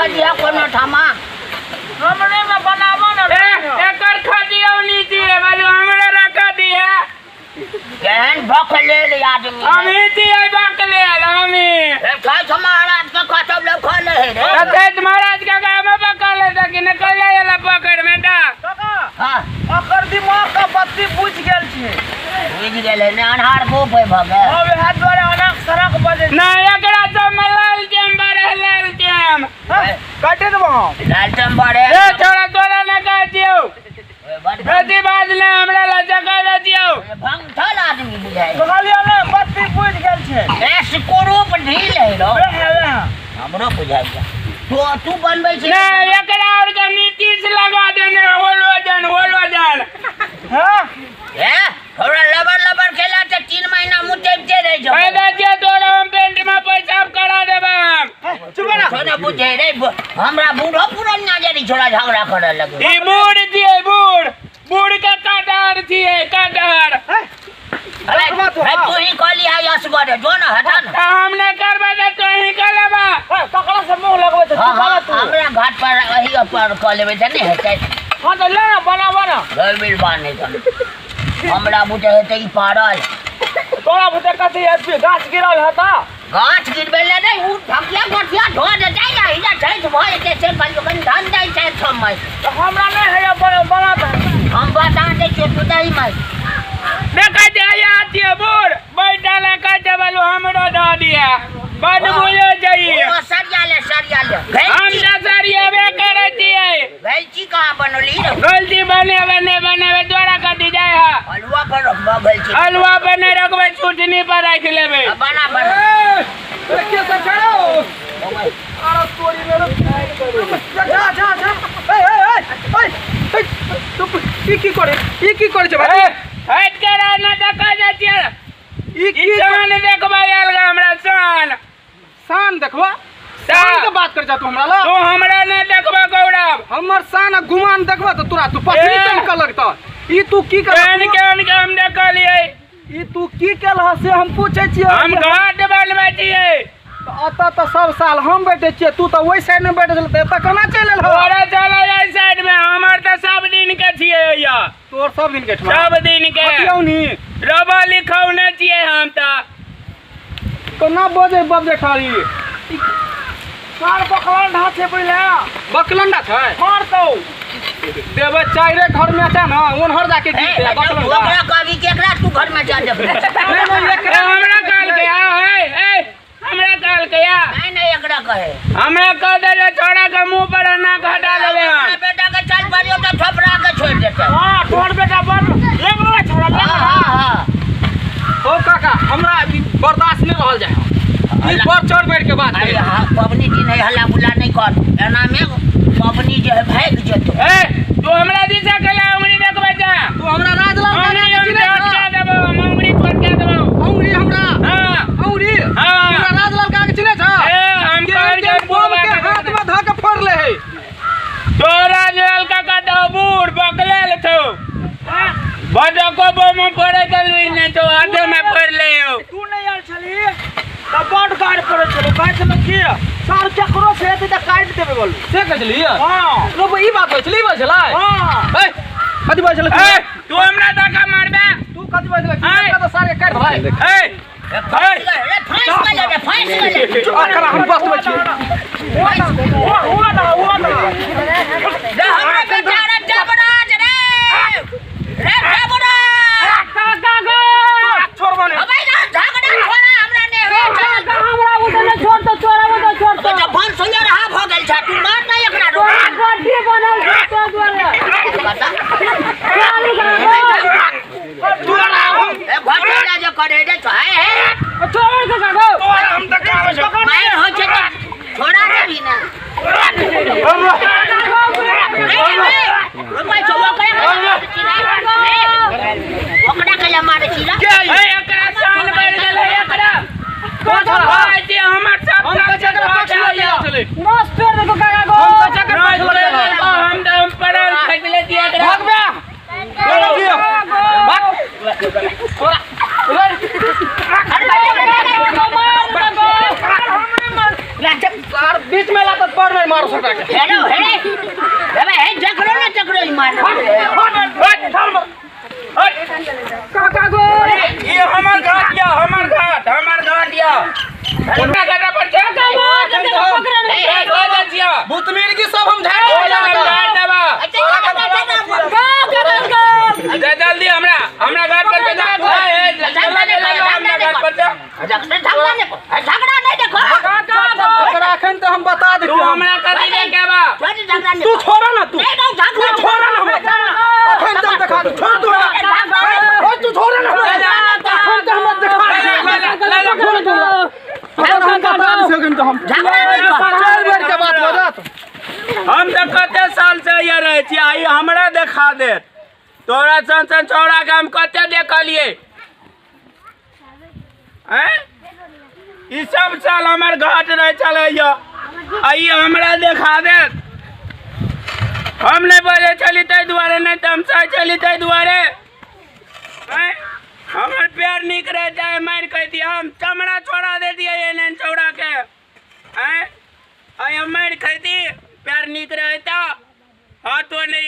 खदिया कोनो ठामा। हमरे में बनाबो न। ए, एकर खदियौनी छियै, बालू हमरे रखा दिया। केहन बकलेल आदमी। हमही छियै बकलेल, हमही। ए, छठ महाराज के खतम लोग खा ले रे। तऽ छठि महाराज के गाममे पकड़ लेतै कि नहि कहिया एलै पकड़ि मे तऽ? काका, हाँ। ओकर दिमाग के बत्ती बुझि गेल छै। बुझि गेलै ने, अन्हार गोप है भऽ गेल। हँ, वएह दुआरे अनाक सड़क बजै छै। नहि, एकरा सबमे लालटेन बड़े, लालटेन। हँ, काटि देबो हम। लालटेन बड़े। ए छोड़ा, तोरा नहि कहै छियौ। बड़ बेसी बात नहि, हमरा लग जगह दे दियौ। भंगठल आदमी बुझाइ। कहलियै ने, बत्ती बुझि गेल छै। ए सिकोरो पर ढील है रो। वएह वएह। हमरो बुझाइ छै। तो तू बनबै छै। नहि, एकरा आओर के नीतीश लगा देने होलवजन होलवजन। हँ। ए थोड़ा लबर लबर खेला तऽ 3 महीना मुँह टेपते रहि जेबौ। फायदा छियै तोरा, हम पेंट में पैसा करा देबै हम। चुप ना। थोड़ा बुझे रे, हमरा बूढ़ो पुरनिया जरी छोड़ा झगड़ा करऽ लगे। ई बूढ़ छियै, बूढ़, बूढ़ के काटार छियै, काटार। अरे तू ही कहली है असगर, जो न हटा न। तऽ हम नहि करबै तऽ तू ही कऽ लेबा। ककरा से मुँह लगबै छै? हाँ, हाँ, हमरा घाट पर अही पर कऽ लेबै तऽ नहि हेतै। हँ तऽ ले ना, बनाबऽ ना। घर मिल बान्हे तन हमरा बुझे हेतै ई पारल। तोरा बुझे कथी हेतै? गाछ गिरल हेता। गाछ गिरबै लए नहि, उ ढकिया गठिया ढो देतै ने, हिजा छठि भऽ जेतै से कहलियौ कनि धान दै छै समय। तऽ हमरा नहि होइए बना तऽ। हम बता दै छियौ, तू दही मारि। देखै छियै, आया छियै बूढ़ बैठल है, कहै छै बालू हमरो दऽ दिअ। बड बुझै छै ई। ओ सरिया ले, सरिया ले। हम तऽ सरियेबे करै छियै। गलती कहाँ बनौली रे? गलती बनेबै नहि बनेबै तोरा कथी जाइ है? हलुआ पर रखबा गलती। हलुआ पर नहि रखबै, छुटनी पर राखि लेबै। बना बना। के सब छड़ो अरे तोरी मेरे, जा जा जा। ए ए ए ए, तू ई की करे, ई की करे छै भाई? हट के रह ना, देखा जाइ छियै। ई की शान देखबै आयल गा हमरा, शान। शान देखबा? शान के बात कर जा तू हमरा ला। तू हमरा नहि देखबा गौरव। हमर शान आ गुमान देखबा तऽ तोरा तू पसरी चमकऽ लगतऽ। ई तू की कर? केहन केहन के हम देखलियै। ई तू की केलह से हम पूछै छियै। हम घाट बनबै छियै। एतऽ तऽ सब साल हम बैठे छियै, तू तऽ ओहि साइड मे बैठे छल, तऽ एतऽ केना चलि एलह? तोरा चलै एहि साइड मे, हमर तऽ सब दिन के छियै हैया। तोर सब दिन के? सब दिन के। हटियौनी रबा लिखौने छियै हम तऽ। केना बजै बब जेठारी? सार बकलंडा छै पहिले। बकलंडा छै? मारतौ। देबै चाइरे घर में छै ना, ओनहर जाके गिरतै बकलंडा। ओकरा कहबी कि एकरा तू घर में जा देबै। नहि नहि, एकरा हमरा कहलकै आ, हे हे, हमरा कहलकै आ। नहि नहि, एकरा कहे। हमरा कह देले छोड़ा के मुंह पर नाक हटा देबै हम। बेटा के चल पड़ियो तऽ थपड़ा के छोड़ि देतै। हां, तोहर बेटा बड़ लेंगड़ा छोड़ा। हां हां हां। ओ काका, हमरा बर्दाश्त नहि रहल जाय, ई पर चढ़ बैठ के बात। अरे हां, पबनी दिन है, हल्ला गुल्ला नहीं कर, एना में पबनी जे है भागि जेतौ। ए तू हमरा दिशा केला उंगली देखबै जा? तू हमरा राजलाल उंगली काका के हम चिन्है छोटका छह? देबौ, हम उंगली छोटका देबौ। उंगली हमरा? हां। उंगली? हां। हमरा राजलाल काका के चिन्है छह? ए हम के कहल के बम के हाथ में धऽ के फोड़ ले है। तोरा राजलाल काका तो बूढ़ बकलेल छौ, बडको बम फोड़े के लुइ नहि छौ, हाथे में फोड़ ले हो। तू नहि आयल छली तऽ बड गाड़ पड़ै छलो, कहै छलो कि सार केकरो से हेतै तऽ काटि देबै बोलू। से कहै छली? हँ। रो ई बात होइ छलै, ई बात छलै? हँ। ए कथी बात छलै? ए तू हमरा धक्का मारबे? तू कथी बात छलै? ए। तऽ सार के काटि देबै। ए रे फंस गेलै, रे फंस गेलै। अकरा हम बसबै छी। हुआ हुआ ना, हुआ ना। रे हमरा बेचारा जबराज रे, रे जबराज। काका गो। छोड़बो नहि। अबे ना झगड़ा छोड़ा, हमरा ने हो। काका, हमरा उधर नहीं छोड़ दो, तोरा उधर छोड़ दो। बच्चा बन सुनिया रहा भऽ गेल छै, तू मार ना एकरा रो। तोरा गड्डी बनल छै तो दुआरे। बता। चालू करा गो। ए घोटाला जे करे रे हे हे। छोड़ काका गो। हम तऽ कहबै छौ। मारि होइ छै तऽ छोड़ा देबही ने। रुपै छौ ओकरा, ओकरा कैला मारै छी रे? ए एकरा शान बढ़ि गेलै एकरा। कोन छोड़ा? कहै छी हमर सब हम तऽ चक्कर पक्ष लग गेल छलै। मस्त छोड़ देखो काका गो। हम तऽ चक्कर पक्ष लग गेल। हम तऽ हम पड़ल खसले छियै एकरा। भागबे। भाग। तोरा मार दो। सार बीच में लात पर नहीं मार सकै। कोना घाटा पर छै पकड़ ए धो दै छियो भूतमीर की सब हम झाड़ तोरा हम झाड़ देबा गो काका गो जा जल्दी हमरा हमरा घाट पर जा ए हमरा घाट पर जा झगड़ा नहीं देखो काका गो ओकरा अखन तऽ हम बता तू देतियौ हमरा कथी देखे बा तू छोड़ा ना तू नहीं नहीं तू झगड़ा छोड़ा ना हमरा अखन तऽ हम देखा दे छोड़ तू हमरा ओए तू छोड़ा ना हमरा अखन तऽ हमरा देखा दे पकड़ गो अखन हम बता दे अखन तऽ हम चल बेर के बात हो जात हम तऽ कते साल से यहाँ रहै छी आई हमरा देखा दे तोरा सन सन छौड़ा के हम कते देखलिए हैं ई सब साल हमर घाट रहे छलै आई हमरा देखा दे हम नहीं बजै छली ताहि दुआरे नहीं तमसाइ छली ताहि दुआरे हैं हमर पैर नीक रहता है मारि कह दिया हम चमड़ा छोड़ा दे दिए एहन छौड़ा के हैं आई हम मारि खैती पैर नीक रहता हाथो नहीं।